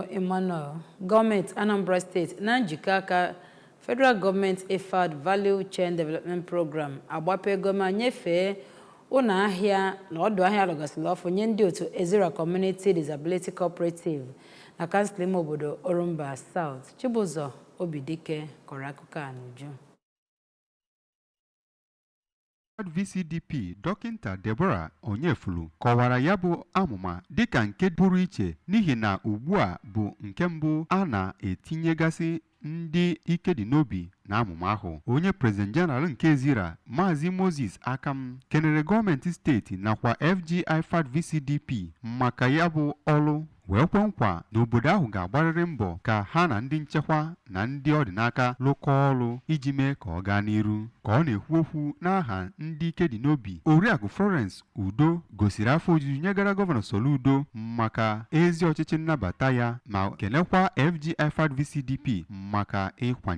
Emmanuel, gọọmenti Anambra Steeti na njikọ aka Federal Government IFAD Value Chain Development Program agbapego ma nyefee ụlọ ahịa na ọdụ ahịa alụgasịrị ọfụ nye ndị otu Ezira Community Disability Cooperative na kansụl ime obodo Orumba South. Chibụzọ Obidike kọrọ akụkọ a n'uju. VCDP, Dọkịnta Deborah Onyefulu, kọwara ya bụ amụma dịka nke pụrụ iche n'ihi na ugbu a bụ nke mbụ a na-etinyegasị ndị ike dị n'obi na amụma ahụ. Onye President General nke Ezira, Maazị Moses Akam, kenere gọọmenti steeti nakwa FG IFAD VCDP maka ya bụ ọlụ, wee kwe nkwa na obodo ahụ ga-agbarịrị mbọ ka ha na ndị nchekwa na ndị ọ dị n'aka lụkọọ ọrụ iji mee ka ọ gaa n'iru. Ka ọ na-ekwu okwu n'aha ndị ike dị n'obi, Oriakụ Florence Udo gosiri afọ ojuju nyegara Gọvanọ Soludo maka ezi ọchịchị nnabata ya ma kenekwa FG IFAD VCDP maka ịkwanye